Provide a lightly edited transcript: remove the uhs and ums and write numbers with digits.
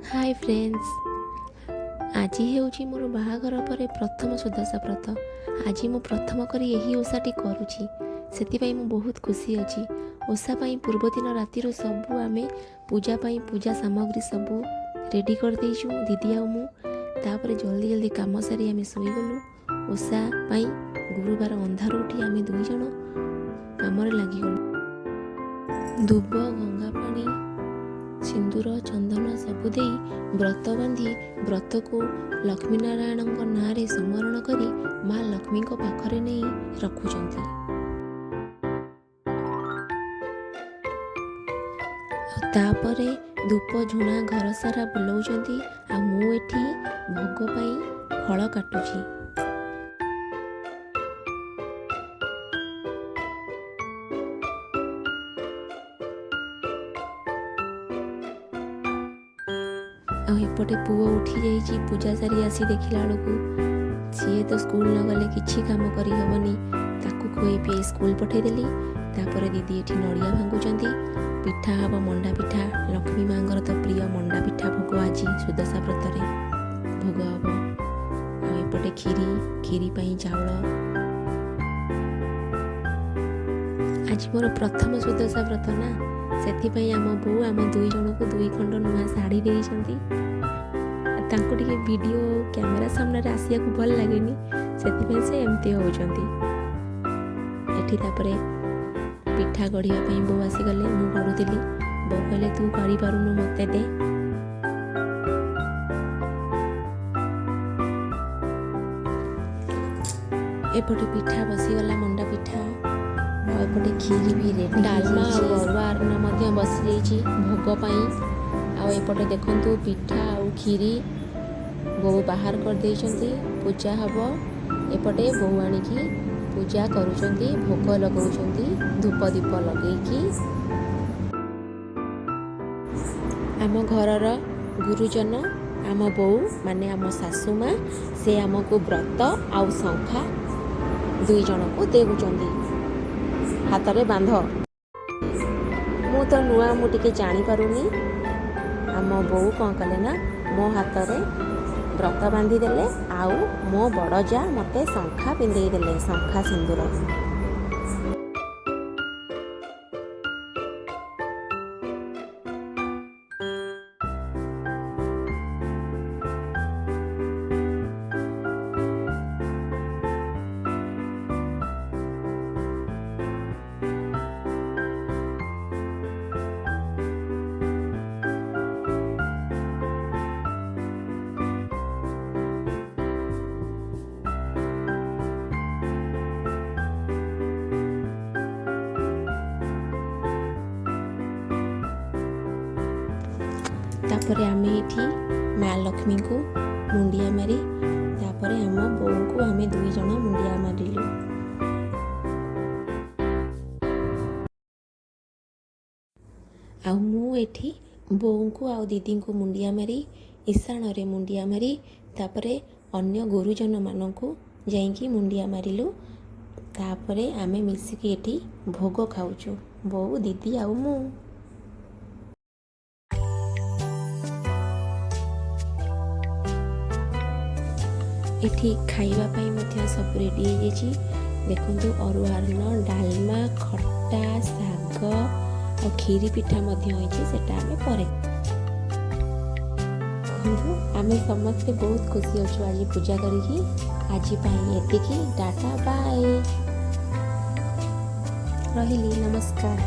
ହାଏ friends, ଆଜି ହେଉଛି ମୋର ବାହାଘର ପରେ ପ୍ରଥମ ସୁଦଶା ବ୍ରତ। ଆଜି ମୁଁ ପ୍ରଥମ କରି ଏହି ଓଷାଟି କରୁଛି, ସେଥିପାଇଁ ମୁଁ ବହୁତ ଖୁସି ଅଛି। ଓଷା ପାଇଁ ପୂର୍ବଦିନ ରାତିରୁ ସବୁ ଆମେ ପୂଜା ପାଇଁ ପୂଜା ସାମଗ୍ରୀ ସବୁ ରେଡ଼ି କରିଦେଇଛୁ, ଦିଦି ଆଉ ମୁଁ। ତାପରେ ଜଲ୍ଦି ଜଲ୍ଦି କାମ ସାରି ଆମେ ଶୋଇଗଲୁ। ଓଷା ପାଇଁ ଗୁରୁବାର ଅନ୍ଧାରୁ ଉଠି ଆମେ ଦୁଇ ଜଣ କାମରେ ଲାଗିଗଲୁ। ଦୁବ, ଗଙ୍ଗା ପାଣି, ସିନ୍ଦୁର, ଚନ୍ଦନ ସବୁ ଦେଇ ବ୍ରତ ବାନ୍ଧି ବ୍ରତକୁ ଲକ୍ଷ୍ମୀନାରାୟଣଙ୍କ ନାଁରେ ସମରଣ କରି ମା ଲକ୍ଷ୍ମୀଙ୍କ ପାଖରେ ନେଇ ରଖୁଛନ୍ତି। ଆଉ ତାପରେ ଧୂପ ଝୁଣା ଘର ସାରା ବୁଲଉଛନ୍ତି। ଆଉ ମୁଁ ଏଠି ଭୋଗ ପାଇଁ ଫଳ କାଟୁଛି। ଆଉ ଏପଟେ ପୁଅ ଉଠି ଯାଇଛି। ପୂଜା ସାରି ଆସି ଦେଖିଲା ବେଳକୁ ସିଏ ତ ସ୍କୁଲ ନ ଗଲେ କିଛି କାମ କରିହେବନି। ତାକୁ ଖୁଆଇ ପିଆଇ ସ୍କୁଲ ପଠେଇଦେଲି। ତାପରେ ଦିଦି ଏଠି ନଡ଼ିଆ ଭାଙ୍ଗୁଛନ୍ତି। ପିଠା ହେବ ମଣ୍ଡା ପିଠା। ଲକ୍ଷ୍ମୀ ମାଙ୍କର ତ ପ୍ରିୟ ମଣ୍ଡା ପିଠା ଭୋଗ ଆଜି ସୁଦଶା ବ୍ରତରେ ଭୋଗ ହେବ। ଆଉ ଏପଟେ କ୍ଷୀରି, କ୍ଷୀରି ପାଇଁ ଚାଉଳ। ଆଜି ମୋର ପ୍ରଥମ ସୁଦଶା ବ୍ରତ ନା, ସେଥିପାଇଁ ଆମ ବୋଉ ଆମ ଦୁଇ ଜଣଙ୍କୁ ଦୁଇ ଖଣ୍ଡ ନୂଆ ଶାଢ଼ୀ ଦେଇଛନ୍ତି। ତାଙ୍କୁ ଟିକେ ଭିଡ଼ିଓ କ୍ୟାମେରା ସାମ୍ନାରେ ଆସିବାକୁ ଭଲ ଲାଗେନି, ସେଥିପାଇଁ ସେ ଏମିତି ହେଉଛନ୍ତି। ଏଠି ତାପରେ ପିଠା ଗଢ଼ିବା ପାଇଁ ବୋଉ ଆସିଗଲେ। ମୁଁ ଗଢ଼ୁଥିଲି, ବୋଉ କହିଲେ ତୁ କରିପାରୁନୁ ମୋତେ ଦେ। ଏପଟେ ପିଠା ବସିଗଲା, ମଣ୍ଡା ପିଠା। ଆଉ ଏପଟେ କ୍ଷୀରି ବି ରେଡ଼ି, ଡାଲମା ଆଉ ଅରୁଆ ଅନ୍ନ ମଧ୍ୟ ବସିଯାଇଛି ଭୋଗ ପାଇଁ। ଆଉ ଏପଟେ ଦେଖନ୍ତୁ ପିଠା ଆଉ କ୍ଷୀରି ବୋଉ ବାହାର କରିଦେଇଛନ୍ତି, ପୂଜା ହେବ। ଏପଟେ ବୋଉ ଆଣିକି ପୂଜା କରୁଛନ୍ତି, ଭୋଗ ଲଗାଉଛନ୍ତି ଧୂପ ଦୀପ ଲଗେଇକି। ଆମ ଘରର ଗୁରୁଜନ ଆମ ବୋଉ, ମାନେ ଆମ ଶାଶୁ ମା, ସେ ଆମକୁ ବ୍ରତ ଆଉ ଶଙ୍ଖା ଦୁଇ ଜଣକୁ ଦେଉଛନ୍ତି, ହାତରେ ବାନ୍ଧ। ମୁଁ ତ ନୂଆ, ମୁଁ ଟିକେ ଜାଣିପାରୁନି। ଆମ ବୋଉ କ'ଣ କଲେ ନା ମୋ ହାତରେ ବ୍ରତ ବାନ୍ଧିଦେଲେ, ଆଉ ମୋ ବଡ଼ ଯା ମୋତେ ଶଙ୍ଖା ପିନ୍ଧେଇ ଦେଲେ, ଶଙ୍ଖା ସିନ୍ଦୁର। ତାପରେ ଆମେ ଏଠି ମା ଲକ୍ଷ୍ମୀଙ୍କୁ ମୁଣ୍ଡିଆ ମାରି, ତାପରେ ଆମ ବୋଉଙ୍କୁ ଆମେ ଦୁଇ ଜଣ ମୁଣ୍ଡିଆ ମାରିଲୁ। ଆଉ ମୁଁ ଏଠି ବୋଉଙ୍କୁ ଆଉ ଦିଦିଙ୍କୁ ମୁଣ୍ଡିଆ ମାରି, ଈଶାଣରେ ମୁଣ୍ଡିଆ ମାରି, ତାପରେ ଅନ୍ୟ ଗୁରୁଜନମାନଙ୍କୁ ଯାଇକି ମୁଣ୍ଡିଆ ମାରିଲୁ। ତାପରେ ଆମେ ମିଶିକି ଏଠି ଭୋଗ ଖାଉଛୁ, ବୋଉ, ଦିଦି ଆଉ ମୁଁ। ଏଠି ଖାଇବା ପାଇଁ ମଧ୍ୟ ସବୁ ରେଡ଼ି ହେଇଯାଇଛି। ଦେଖନ୍ତୁ ଅରୁଆ ଅନ୍ନ, ଡାଲମା, ଖଟା, ଶାଗ ଆଉ କ୍ଷୀରି ପିଠା ମଧ୍ୟ ହେଇଛି, ସେଟା ଆମେ ପରେ। ଦେଖନ୍ତୁ ଆମେ ସମସ୍ତେ ବହୁତ ଖୁସି ଅଛୁ ଆଜି ପୂଜା କରିକି। ଆଜି ପାଇଁ ଏତିକି, ଟାଟା ବାଏ, ରହିଲି, ନମସ୍କାର।